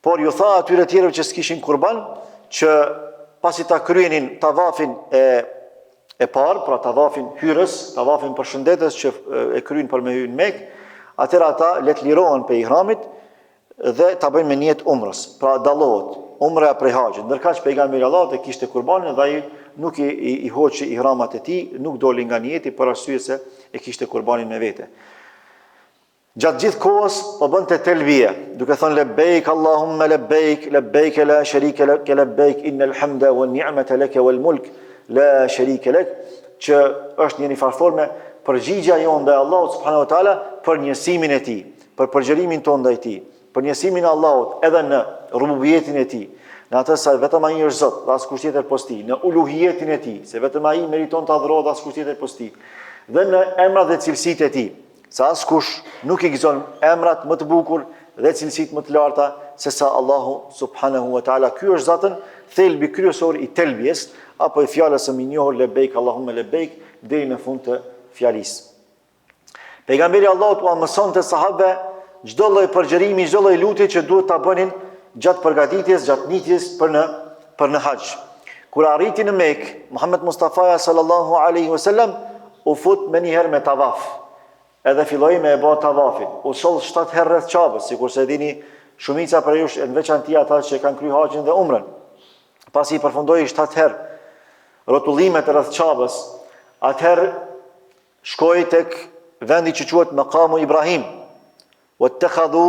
Por ju tha atyre tjerëve që s'kishin kurban, që pasi ta kryenin tavafin e e parë, pra tavafin hyrës, tavafin përshëndetës që e kryen për me hy në Mekë, atëherë ata le të lirohen prej ihramit dhe ta bëjnë me nijet umrës. Pra dallohet umreja prej haxhit. Ndërkaq pejgamberi i Allahut e kishte kurbanin dhe ai nuk i, i, i hoqi ihramat e tij, nuk doli nga nijeti për arsye se e kishte kurbanin me vete. Gjatë gjithë kohës po bënte telbije, duke thënë lebejk Allahumma lebejk, lebejk la sharika lek, lebejk innal hamda wan ni'mata lak wal mulk la sharika lek, që është në një farë forme përgjigja jonë ndaj Allahut subhanahu wa taala për njësimin e tij, për përgjërimin tonë ndaj tij, për njësimin e Allahut edhe në rububijetin e tij, në atë se vetëm ai është Zot dhe askush tjetër pos tij, në uluhijetin e tij, se vetëm ai meriton të adhurohet dhe askush tjetër pos tij, dhe në emrat dhe cilësitë e tij. Se askush nuk i gëzon emrat më të bukur dhe cilësitë më të larta se sa Allahu subhanahu wa taala. Ky është zaten thelbi kryesor i telbijes apo i fjalës së mirënjohur lebejk Allahumma lebejk deri në fund të fjalisë. Pejgamberi i Allahut ua mësonte sahabëve çdo lloj përgjërimi, çdo lloj lutje që duhet ta bënin gjatë përgatitjes, gjatë nitjes për në për në haxh. Kur arriti në Mekë, Muhammed Mustafaja sallallahu alaihi wasallam u fut menjëherë me tavaf. Edhe filloi me e bë tavafin. U soll 7 herë rreth Qabës, sikurse e dini shumica prej jush e në veçanti ata që kanë kry haxhin dhe umrën. Pasi i përfundoi 7 herë rrotullimet rreth Qabës, atëherë shkoi tek vendi që quhet Makamu Ibrahim. Wattakhadhu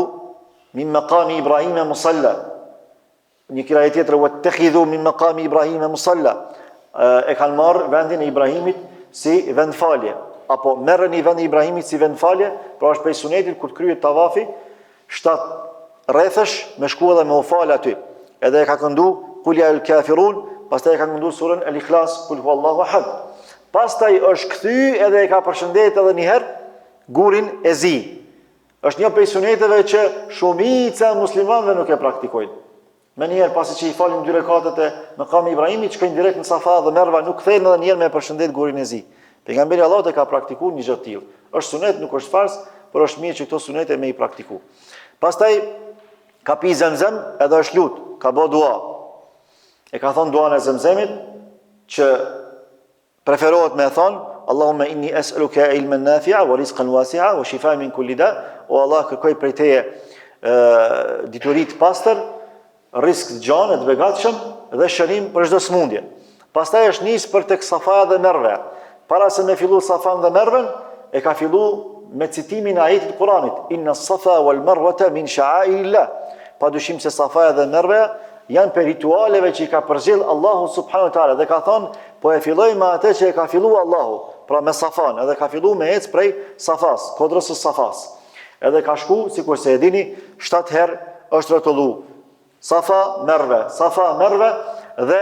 min maqami Ibrahim musalla. Një kirajet tjetër, Wattekhidhu min maqami Ibrahime musalla. E kanë marrë vendin e Ibrahimit si vendfalje. Apo merreni vendin e Ibrahimit si vendfalje, pra është prej sunetit kur të kryhet tavafi, shtatë rrethesh me shku edhe me u fal aty. Edhe e ka këndu Kul ja ejjuhel kafirun, pastaj e ka këndu surën El Ikhlas, Kul huwallahu ahad. Pastaj është kthy edhe e ka përshëndet edhe një herë gurin e zi. Është një prej suneteve që shumica e muslimanëve nuk e praktikojnë. Menjëherë pasi që i falin dy rekatet e Mekami Ibrahimit, shkojnë direkt në Safa dhe Merva, nuk kthehen edhe një herë me përshëndet gurin e zi. Pejgamberi i Allahut e ka praktikuar një gjë të tillë. Është sunet, nuk është farz, por është mirë që këto sunete me i praktiku. Pastaj ka pi zemzem edhe është lut, ka bë dua. E ka thënë duan e zemzemit që Preferohet me e thonë, Allahumma inni es'eluke ilmen nafia, wa rizqan wasia, wa shifa min kulli da, o Allah kërkoj prej teje dituri të pastër, rrisk të gjanë e të begatshëm dhe shërim për çdo sëmundje. Pastaj është nis për tek Safaja dhe Merve. Para se me fillu Safan dhe Merven, e ka fillu me citimin e ajetit të Kuranit, Inna Safa wal Marwata min sha'airillah. Pa dyshim se Safaja dhe Merveja janë prej ritualeve që i ka përzgjedh Allahu subhanahu wa taala dhe ka thonë po e filloj me atë që e ka fillu Allahu, pra me Safan, edhe ka fillu me ecë prej Safas, kodrës së Safas. Edhe ka shku, sikurse e dini, 7 herë është rrotullu. Safa Merve, Safa Merve dhe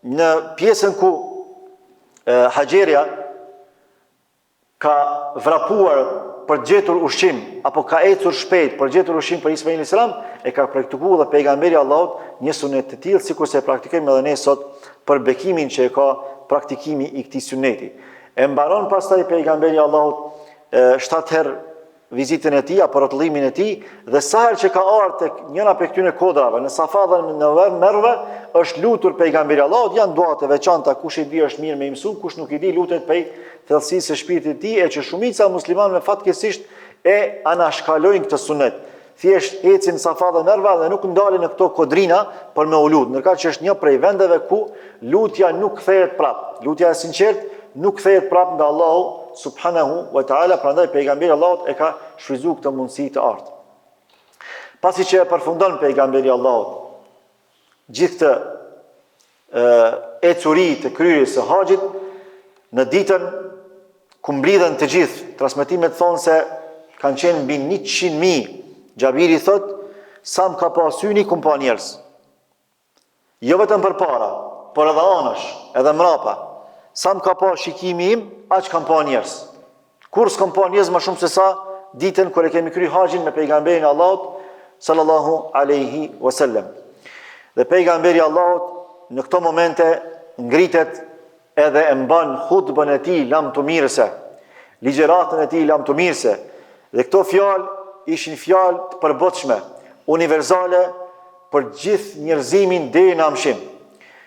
në pjesën ku e, Haxherja ka vrapuar për të gjetur ushqim apo ka ecur shpejt për të gjetur ushqim për Ismailin alayhis salam, e ka praktikuar dhe pejgamberi i Allahut një sunet të tillë sikurse e praktikojmë edhe ne sot për bekimin që e ka praktikimi i këtij suneti. E mbaron pastaj pejgamberi i Allahut 7 herë vizitën e tij apo rrotullimin e tij dhe sa herë që ka ardhur tek njëra prej këtyre kodrave në Safa dhe në Merve është lutur pejgamberi i Allahut janë dua të veçanta kush i di është mirë me i mësu kush nuk i di lutet prej thellësisë së shpirtit të tij e që shumica e muslimanëve fatkeqësisht e anashkalojnë këtë sunet thjesht ecin Safa dhe Merve dhe nuk ndalen në këto kodrina për me u lut, ndërkaq që është një prej vendeve ku lutja nuk kthehet prap. Lutja e sinqertë nuk kthehet prap nga Allahu subhanahu wa taala, prandaj pejgamberi i Allahut e ka shfrytzuar këtë mundësi të artë. Pasi që e përfundon pejgamberi i Allahut. Gjithë këtë ecuri të kryerjes së haxhit në ditën ku mblidhen të gjithë, transmetimet thonë se kanë qenë mbi 100.000. Xhabiri thotë, sa më ka pa syni kum pa njerëz. Jo vetëm përpara, por edhe anash, edhe mrapa. Sa më ka pa shikimi im, aq kam pa njerëz. Kurrë s'kam pa njerëz më shumë se sa ditën kur e kemi kry haxhin me pejgamberin e Allahut sallallahu alaihi wasallam. Dhe pejgamberi i Allahut në këto momente ngritet edhe e mban hutbën e tij lamtumirëse, ligjëratën e tij lamtumirëse. Dhe këto fjalë ishin fjalë të përbotshme, universale për gjithë njerëzimin deri në amshim.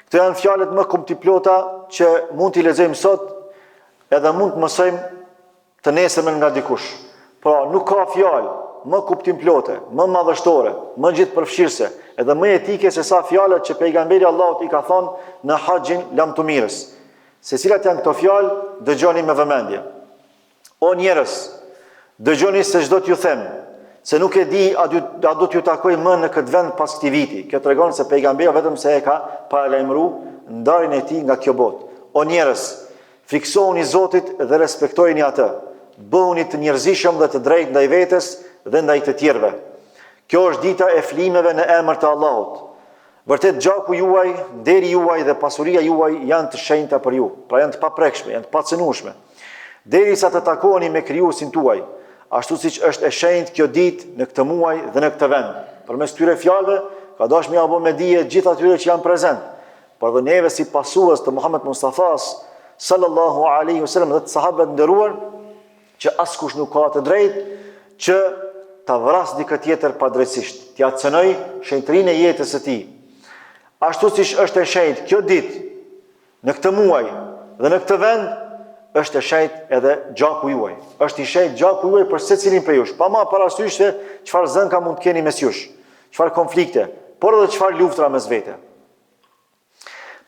Këto janë fjalët më kuptimplota që mund t'i lexojmë sot Edhe mund të mësojmë të nesërmen nga dikush. Pra, nuk ka fjalë më kuptimplote, më madhështore, më gjithëpërfshirëse, edhe më etike se sa fjalët që pejgamberi i Allahut i ka thonë në haxhin lamtumirës. Se cilat janë këto fjalë, dëgjoni me vëmendje. O njerëz, dëgjoni se ç'do t'ju them, se nuk e di a, a do t'ju takoj më në këtë vend pas këtij viti. Kjo tregon se pejgamberi vetëm se e ka paralajmëru ndarjen e tij nga kjo botë. O njerëz, frikësohuni Zotit dhe respektojeni atë. Bëhuni të njerëzishëm dhe të drejtë ndaj vetes dhe ndaj të tjerëve. Kjo është dita e flijimeve në emër të Allahut. Vërtet gjaku juaj, nderi juaj dhe pasuria juaj janë të shenjta për ju, pra janë të paprekshme, janë të pacenueshme. Derisa të takoheni me Krijuesin tuaj, ashtu siç është e shenjtë kjo ditë në këtë muaj dhe në këtë vend. Përmes këtyre fjalëve ka dashur me ia bo me dije gjithë atyre që janë prezent, por edhe neve si pasues të Muhammed Mustafas sallallahu alaihi wasallam dhe të sahabëve të nderuar, që askush nuk ka të drejtë që ta vrasë dikë tjetër padrejtësisht, t'ia cenojë shenjtërinë e jetës së tij. Ashtu siç është e shenjtë kjo ditë në këtë muaj dhe në këtë vend, është e shenjtë edhe gjaku juaj. Është i shenjtë gjaku juaj për secilin prej jush, pa marrë parasysh se çfarë zënka mund të keni mes jush, çfarë konflikte, por edhe çfarë luftra mes vete.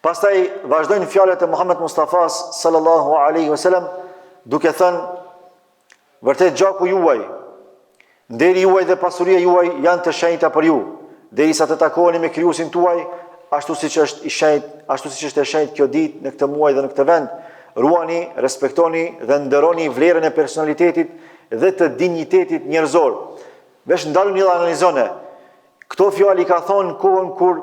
Pastaj vazhdojnë fjalët e Muhammed Mustafas sallallahu alaihi wasallam duke thënë vërtet gjaku juaj, nderi juaj dhe pasuria juaj janë të shenjta për ju, derisa të takoheni me krijuesin tuaj, ashtu siç është i shenjtë, ashtu siç është e shenjtë kjo ditë në këtë muaj dhe në këtë vend. Ruani, respektoni dhe nderoni vlerën e personalitetit dhe të dinjitetit njerëzor. Veç ndaluni dhe analizone. Këto fjalë i ka thonë në kohën kur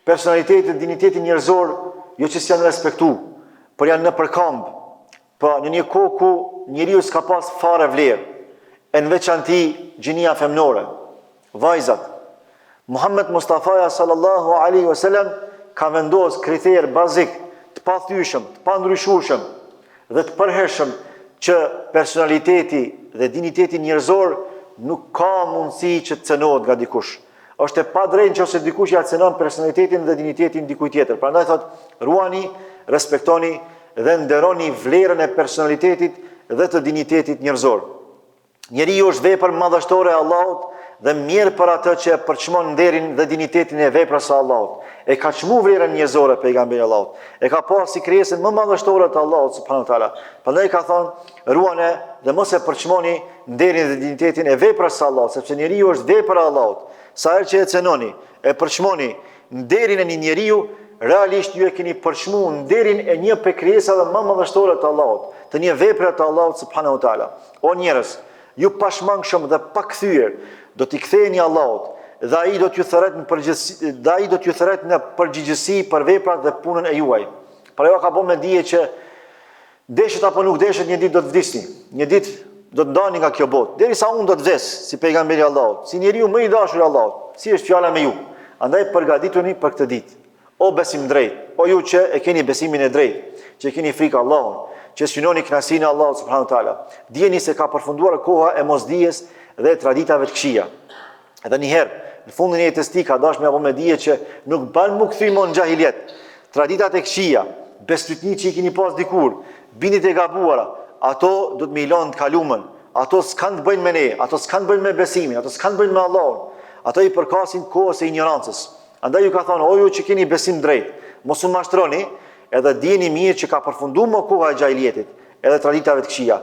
personaliteti dhe dinjiteti njerëzor jo që s'janë respektu, por janë nëpërkëmbë. Pra, në një kohë ku njeriu s'ka pas fare vlerë, e në veçanti gjinia femnore, vajzat. Muhammed Mustafaja sallallahu alaihi wasallam ka vendos kriter bazik të pathyeshëm, të pandryshueshëm dhe të përhershëm që personaliteti dhe dinjiteti njerëzor nuk ka mundësi që të cenohet nga dikush. Është e padrejtë nëse dikush ja cenon personalitetin dhe dinjitetin dikujt tjetër. Prandaj thotë, ruani, respektoni dhe nderoni vlerën e personalitetit dhe të dinjitetit njerëzor. Njeriu është vepër madhështore e Allahut dhe mjerë për atë që e përçmon nderin dhe dinjitetin e veprës së Allahut. E ka çmu vlerën njerëzore pejgamberi i Allahut. E ka pa si krijesën më madhështore të Allahut subhanahu wa taala. Prandaj ka thonë, ruane dhe mos e përçmoni nderin dhe dinjitetin e veprës së Allahut, sepse njeriu është vepër e Allahut. Sa herë që e cenoni, e përçmoni nderin e një njeriu, realisht ju e keni përçmu nderin e një prej krijesave më madhështore të Allahut, të një vepre të Allahut subhanahu wa taala. O njerëz, ju pashmangshëm dhe pakthyer do t'i ktheheni Allahut dhe ai do t'ju thërret në përgjithësi dhe ai do t'ju thërret në përgjegjësi për veprat dhe punën e juaj. Pra ju ka bo me dije që deshët apo nuk deshët një ditë do të vdisni, një ditë do të ndaheni nga kjo botë, derisa unë do të vdes si pejgamberi i Allahut, si njeriu më i dashur i Allahut, si është fjala me ju. Andaj përgatituni për këtë ditë. O besimdrejtë, o ju që e keni besimin e drejtë, që e keni frikë Allahun, që synoni kënaqësinë e Allahut subhanahu wa taala, dijeni se ka përfunduar koha e mosdijes dhe e traditave të këqija. Edhe një herë, në fundin e jetës tij ka dashur me ia bo me dije që nuk ban m'u kthy mo në xhahilijet. Traditat e këqija, bestytnitë që i keni pas dikur, bindjet e gabuara, ato duhet me i lënë të kalumen. Ato s'kanë të bëjnë me ne, ato s'kanë të bëjnë me besimin, ato s'kanë të bëjnë me Allahun. Ato i përkasin kohës së injorancës. Andaj ju ka thonë, o ju që keni besim drejt, mos u mashtroni, edhe dijeni mirë që ka përfundu më koha e xhahilijetit, edhe traditave të këqija,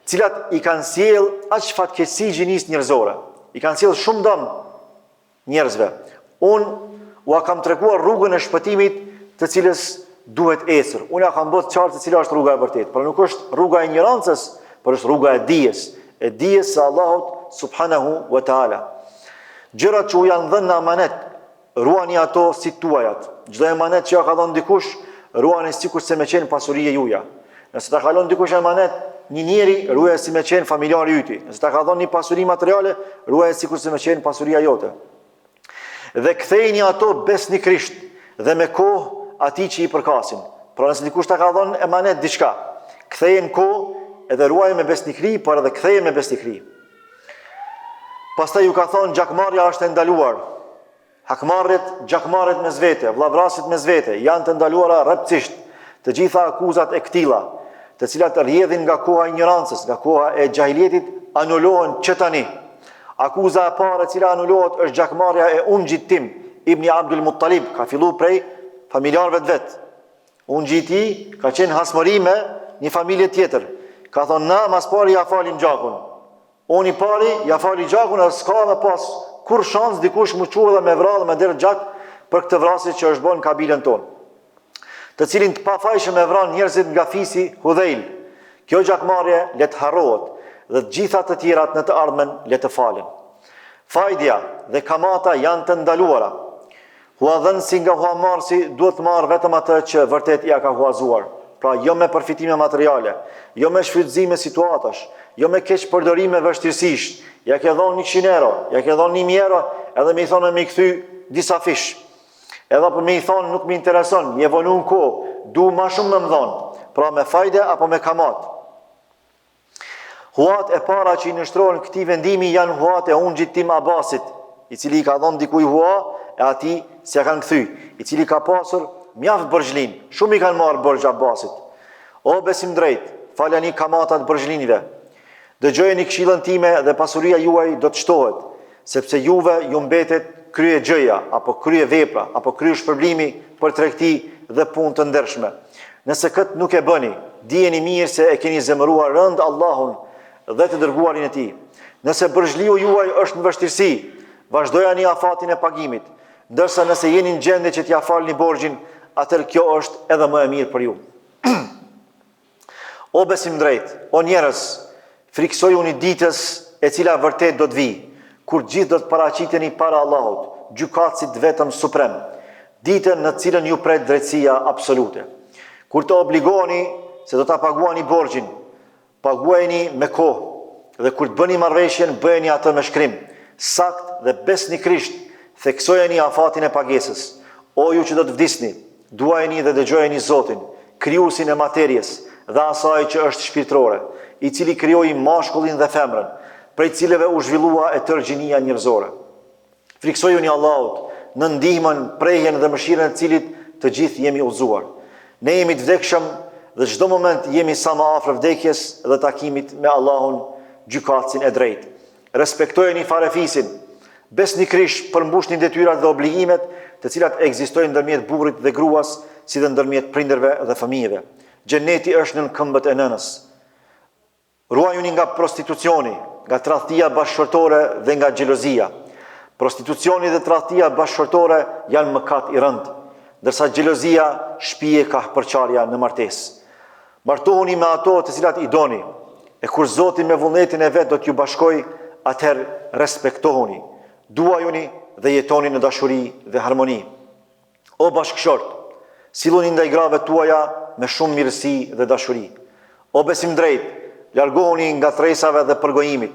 cilat i kanë sjell aq fatkeqësi gjinisë njerëzore, i kanë sjell shumë dëm njerëzve. Unë ua kam treguar rrugën e shpëtimit të cilës duhet ecur. Unë ja kam bërë të qartë se cila është rruga e vërtetë. Pra nuk është rruga e injorancës, por është rruga e dijes, e dijes së Allahut subhanahu wa taala. Gjërat që u janë dhënë në amanet, ruani ato si tuajat. Çdo emanet që ja ka dhënë dikush, ruani sikurse me qenë pasuri e juja. Nëse ta ka lënë dikush emanet një njeri, ruaje si me qenë familjari yti. Nëse ta ka dhënë një pasuri materiale, ruaje sikurse me qenë pasuria jote. Dhe kthejini ato besnikërisht dhe me kohë atij që i përkasin. Pra nëse dikush ta ka dhënë emanet diçka, ktheje në kohë edhe ruaje me besnikëri, por edhe ktheje me besnikëri. Pastaj ju ka thonë gjakmarrja është e ndaluar. Hakmarrjet, gjakmarrjet mes vete, vllavrasjet mes vete janë të ndaluara rreptësisht. Të gjitha akuzat e këtilla, të cilat rrjedhin nga koha e injorancës, nga koha e xhahiljetit, anulohen që tani. Akuza e parë e cila anulohet është gjakmarrja e ungjit tim, Ibni Abdul Muttalib, ka fillu prej familjarëve të vet. Ungji i tij ka qenë hasmëri me një familje tjetër. Ka thonë na mas pari ja falim gjakun. Unë i pari ja fali gjakun edhe s'ka me pas kurrë shans dikush m'u çu edhe me vra dhe me derdh gjak për këtë vrasje që është bërë në kabilën tonë. Të cilin të pafajshëm e vranë njerëzit nga fisi Hudhejl. Kjo gjakmarrje le të harrohet dhe të gjitha të tjerat në të ardhmen le të falen. Fajdja dhe kamata janë të ndaluara. Huadhënësi nga huamarrësi duhet të marrë vetëm atë që vërtet ia ka huazuar, pra jo me përfitime materiale, jo me shfrytëzime situatash, jo me keqpërdorime vështirësish, ja ke dhonë 100 euro, ja ke dhonë 1000 euro, edhe me i thonë me m'i kthy disafish. Edhe apo me i thonë nuk më intereson, je vonu në kohë, du ma shumë me më dhonë, pra me fajde apo me kamatë. Huat e para që i nënshtrohen këtij vendimi janë huat e ungjit tim Abasit, i cili i ka dhënë dikuj hua e atij s'ia kanë kthy, i cili ka pasur mjaft borxhlin, shumë i kanë marrë borxh Abasit. O besimdrejtë, faljani kamatat borxhlinjve. Dëgjojeni këshillën time dhe pasuria juaj do të shtohet, sepse juve ju mbetet kryegjëja apo kryevepra apo kryeshpërblimi për tregti dhe punë të ndershme. Nëse këtë nuk e bëni, dijeni mirë se e keni zemëruar rëndë Allahun dhe të dërguarin e Tij. Nëse borxhliu juaj është në vështirësi, vazhdojani afatin e pagimit, ndërsa nëse jeni në gjendje që t'ia falni borxhin, atëherë kjo është edhe më e mirë për ju. O besimdrejtë, o njerëz, frikësojuni ditës e cila vërtet do të vijë, kur të gjithë do të paraqiteni para Allahut, gjykatësit të vetëm suprem, ditën në të cilën ju pret drejtësia absolute. Kur të obligoheni se do ta paguani borxhin, paguajeni me kohë dhe kur të bëni marrëveshjen, bëjeni atë me shkrim, saktë dhe besnikërisht theksojeni afatin e pagesës. O ju që do të vdisni, Duajeni dhe dëgjojeni Zotin, Krijuesin e materies dhe asaj që është shpirtërore, i cili krijoi mashkullin dhe femrën, prej të cilëve u zhvillua e tërë gjinia njerëzore. Frikësojuni Allahut, nën ndihmën, prehjen dhe mëshirën e të cilit të gjithë jemi udhëzuar. Ne jemi të vdekshëm dhe çdo moment jemi sa më afër vdekjes dhe takimit me Allahun, Gjykatësin e drejtë. Respektojeni farefisin. Besnikërisht përmbushni detyrat dhe obligimet, të cilat ekzistojnë ndërmjet burrit dhe gruas, si dhe ndërmjet prindërve dhe fëmijëve. Xheneti është nën këmbët e nënës. Ruajuni nga prostitucioni, nga tradhtia bashkëshortore dhe nga xhelozia. Prostitucioni dhe tradhtia bashkëshortore janë mëkat i rëndë, ndërsa xhelozia shpie kah përçarja në martesë. Martohuni me ato të cilat i doni, e kur Zoti me vullnetin e vet do t'ju bashkojë, atëherë respektohuni, duajuni dhe jetoni në dashuri dhe harmoni. O bashkëshortë, silluni ndaj grave tuaja me shumë mirësi dhe dashuri. O besimdrejtë, largohuni ngatërresave dhe përgojimit.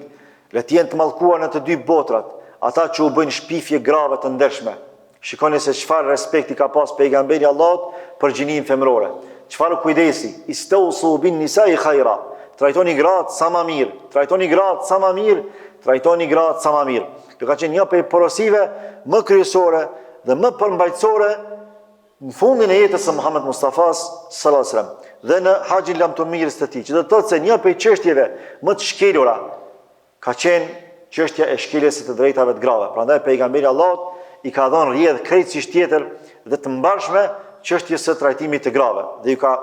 Le të jenë të mallkuar në të dy botrat ata që u bëjnë shpifje grave të ndershme. Shikoni se çfarë respekti ka pas pejgamberi i Allahut për gjininë femërore. Çfarë kujdesi, istausu bin nisai khaira. Trajtoni gratë sa ma mirë, trajtoni gratë sa ma mirë, trajtoni gratë sa ma mirë. Kjo ka qenë një prej porosive më kryesore dhe më përmbajtësore në fundin e jetës së Muhammed Mustafas sallallahu alaihi wasallam dhe në haxhin lamtumirës të tij, që do të thotë se një prej çështjeve më të shkelura ka qenë çështja e shkeljes së të drejtave të grave. Prandaj pejgamberi i Allahut i ka dhënë rrjedhë krejtësisht tjetër dhe të mbarshme çështjes së trajtimit të grave dhe ju ka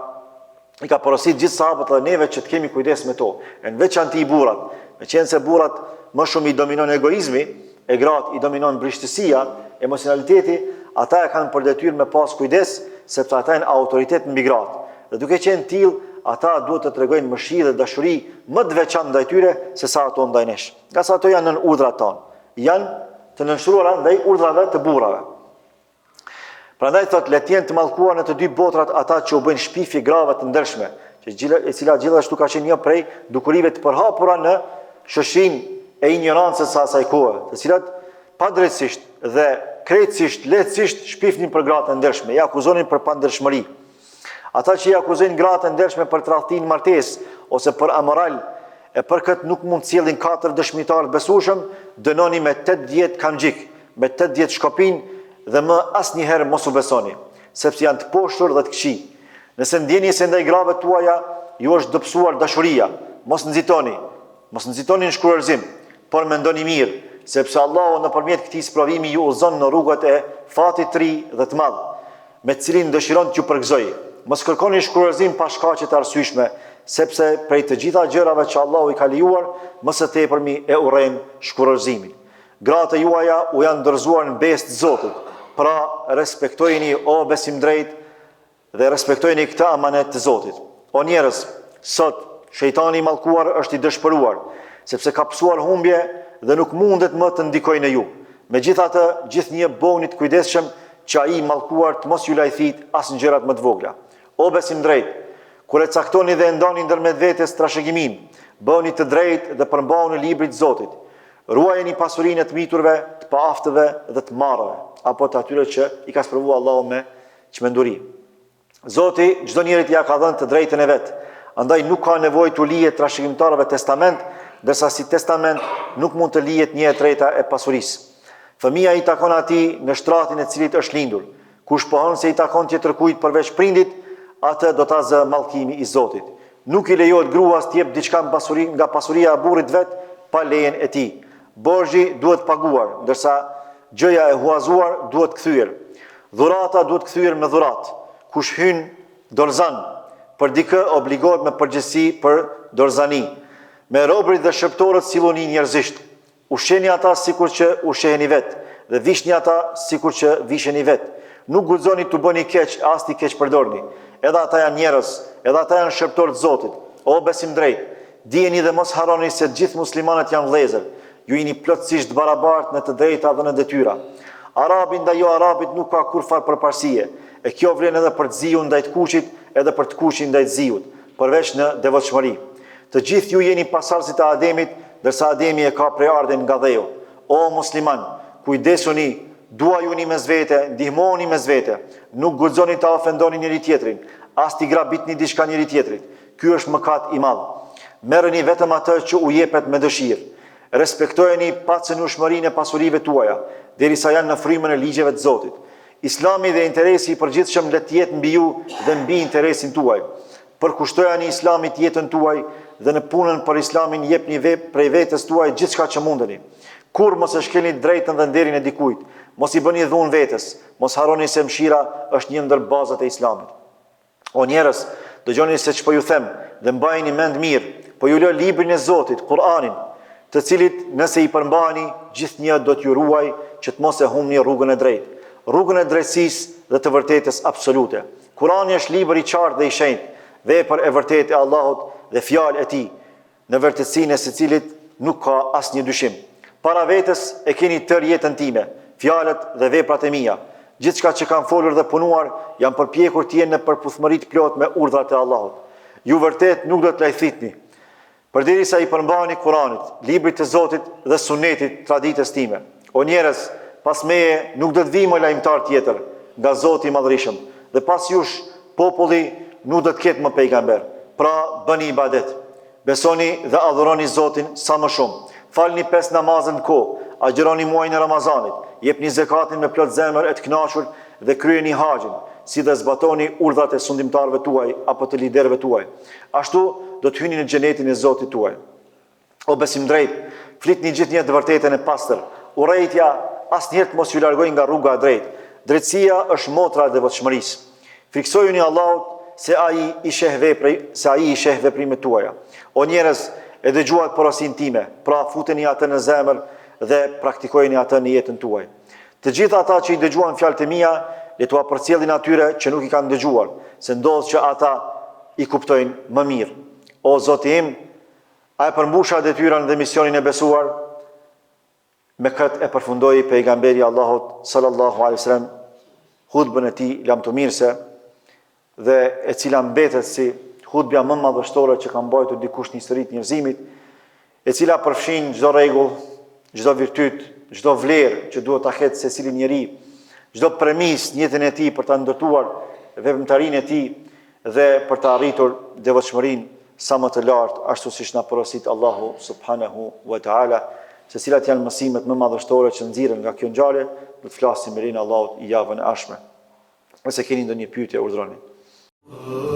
i ka porosit gjithë sahabët dhe neve që të kemi kujdes me to. E në veçanti burrat, meqenëse burrat më shumë i dominon egoizmi, e gratë i dominon brishtësia, emocionaliteti, Ata e kanë për detyrë me pas kujdes, sepse ata janë autoritet mbi gratë. Dhe duke qenë të tillë, ata duhet të tregojnë mëshirë dhe dashuri më të veçantë ndaj tyre sesa ato ndaj nesh. Ngase ato janë nën urdhrat tanë. Janë të nënshtruara ndaj urdhrave të burrave. Prandaj thotë le të jenë të mallkuar në të dy botrat ata që u bëjnë shpifje grave të ndershme, që gjila, e cila gjithashtu ka qenë një prej dukurive të përhapura në shoqërinë e injorancës së asaj kohe, të cilat padrejtësisht dhe krejtësisht lehtësisht shpifnin për gratë e ndershme, i akuzonin për pandershmëri. Ata që i akuzojnë gratë e ndershme për tradhti në martesë ose për amoral, e për këtë nuk mund të sjellin katër dëshmitarë të besueshëm, dënoni me 80 kamxhik, me 80 shkopinj dhe më asnjëherë mos u besoni, sepse janë të poshtër dhe të këqij. Nëse ndjeni se ndaj grave tuaja ju është dobësuar dashuria, mos nxitoni, mos nxitoni në shkurorëzim, por mendoni mirë, sepse Allahu nëpërmjet këtij sprovimi ju udhëzon në rrugët e fatit të ri dhe të madh. me të cilin dëshiron t'ju përgëzojë. Mos kërkoni shkurorëzim pa shkaqe të arsyeshme, sepse prej të gjitha gjërave që Allahu i ka lejuar, më së tepërmi e urren shkurorëzimin. Gratë e juaja u janë dorëzuar në besë të Zotit, pra respektojini o besimdrejtë dhe respektojini këtë amanet të Zotit. O njerëz, sot shejtani i mallkuar është i dëshpëruar, sepse ka pësuar humbje dhe nuk mundet më të ndikojë në ju. Megjithatë, gjithnjë bëhuni të kujdesshëm që ai i mallkuar të mos ju lajthitë as në gjërat më të vogla. O besimdrejtë, kur e caktoni dhe e ndani ndërmjet vetes trashëgiminë, bëhuni të drejtë dhe përmbahuni librit të Zotit. Ruajeni pasurinë e të miturve, të paaftëve dhe të marrëve, apo të atyre që i ka sprovuar Allahu me çmenduri. Zoti çdo njerit ia ka dhënë të drejtën e vet, andaj nuk ka nevojë t'u lihet trashëgimtarëve testament, ndërsa si testament nuk mund të lihet një e treta e pasurisë. Fëmija i takon atij në shtratin e të cilit është lindur. Kush pohon se i takon tjetërkujt përveç prindit, atë do ta zë mallkimi i Zotit. Nuk i lejohet gruas të jep diçka në pasuri nga pasuria e burrit të vet pa lejen e tij. Borxhi duhet paguar, ndërsa gjëja e huazuar duhet kthyer. Dhurata duhet kthyer me dhuratë. Kush hyn dorëzan për dikë obligohet me përgjegjësi për dorëzani. Me robërit dhe shërbëtorët silluni njerëzisht. Ushqeni ata sikur që ushqeheni vetë dhe vishni ata sikur që visheni vetë. Nuk guxoni t'u bëni keq e as t'i keqpërdorni. Edhe ata janë njerëz, edhe ata janë shërbëtorë të Zotit. O besimdrejtë, Dijeni dhe mos harroni se të gjithë muslimanët janë vëllezër. Ju jeni plotësisht të barabartë në të drejta dhe në detyra. Arabi ndaj joarabit nuk ka kurrfarë përparësie, e kjo vlen edhe për të ziun ndaj të kuqit, edhe për të kuqin ndaj të ziut, përveç në devotshmëri. Të gjithë ju jeni pasardhësit e Ademit, ndërsa Ademi e ka prejardhjen nga dheu. O muslimanë, kujdesuni, duajuni mes vete, ndihmohuni mes vete. Nuk guxoni ta ofendoni njëri-tjetrin, as t'i grabitni diçka njëri-tjetrit. Ky është mëkat i madh. Merreni vetëm atë që u jepet me dëshirë. Respektojeni pacenueshmërinë e pasurive tuaja, derisa janë në frymën e ligjeve të Zotit. Islami dhe interesi i përgjithshëm le të jetë mbi ju dhe mbi interesin tuaj. Përkushtojani Islamit jetën tuaj dhe në punën për Islamin jepni ve, prej vetes tuaj gjithçka që mundeni. Kurrë mos e shkelni të drejtën dhe nderin e dikujt. Mos i bëni dhunë vetes. Mos harroni se mëshira është një ndër bazat e Islamit. O njerëz, dëgjoni se ç'po ju them dhe mbajeni mend mirë. Po ju lë librin e Zotit, Kur'anin, të cilit nëse i përmbaheni, gjithnjë do t'ju ruajë që të mos e humbni rrugën e drejtë, rrugën e drejtësisë dhe të vërtetës absolute. Kur'ani është libër i qartë dhe i shenjtë, vepër e vërtetë e Allahut dhe fjalë e Tij. në vërtetësinë e së cilit nuk ka asnjë dyshim. Para vetes e keni tërë jetën time, fjalët dhe veprat e mia. Gjithçka që kam folur dhe punuar, jam përpjekur të jenë në përputhmëri të plotë me urdhrat e Allahut. Ju vërtet nuk do të lajthitni, përderisa i përmbaheni Kuranit, librit të Zotit dhe Sunnetit, traditës time. O njerëz, pas meje nuk do të vijë më lajmëtar tjetër nga Zoti i Madhërishëm, dhe pas jush Populli nuk do të ketë më pejgamber. Pra, bëni ibadet. Besoni dhe adhuroni Zotin sa më shumë. Falni pesë namazet në kohë, agjëroni muajin e Ramazanit, jepni zekatin me plot zemër e të kënaqur dhe kryeni haxhin, si dhe zbatoni urdhrat e sundimtarëve tuaj apo të liderëve tuaj. Ashtu do të hyni në xhenetin e Zotit tuaj. O besimdrejtë, flitni gjithnjë të vërtetën e pastër. Urrejtja asnjëherë të mos ju largojë nga rruga e drejtë. Drejtësia është motra e devotshmërisë. Frikësojuni Allahut se ai i sheh vepri, se ai i sheh veprimet tuaja. O njerëz, e dëgjuat porosinë time, pra futeni atë në zemër dhe praktikojeni atë në jetën tuaj. Të gjithë ata që i dëgjuan fjalët e mia, le t'ua përcjellin atyre që nuk i kanë dëgjuar, se ndodh që ata i kuptojnë më mirë. O Zoti im, a e përmbusha detyrën dhe misionin e besuar? Me këtë e përfundoi pejgamberi i Allahut sallallahu alaihi wasallam hutbën e tij lamtumirëse dhe e cila mbetet si hutbja më madhështore që ka mbajtur dikush në histori të njerëzimit, e cila përfshin çdo rregull, çdo virtyt, çdo vlerë që duhet ta ketë secili njeri, çdo premisë në jetën e tij për ta ndërtuar veprimtarinë e tij dhe për ta arritur devotshmërinë sa më të lartë, ashtu siç na porosit Allahu subhanahu wa taala, se cilat janë mësimet më madhështore që nxirren nga kjo ngjarje, do të flasim me lejen e Allahut javën e ardhshme. Nëse keni ndonjë pyetje, urdhëroni.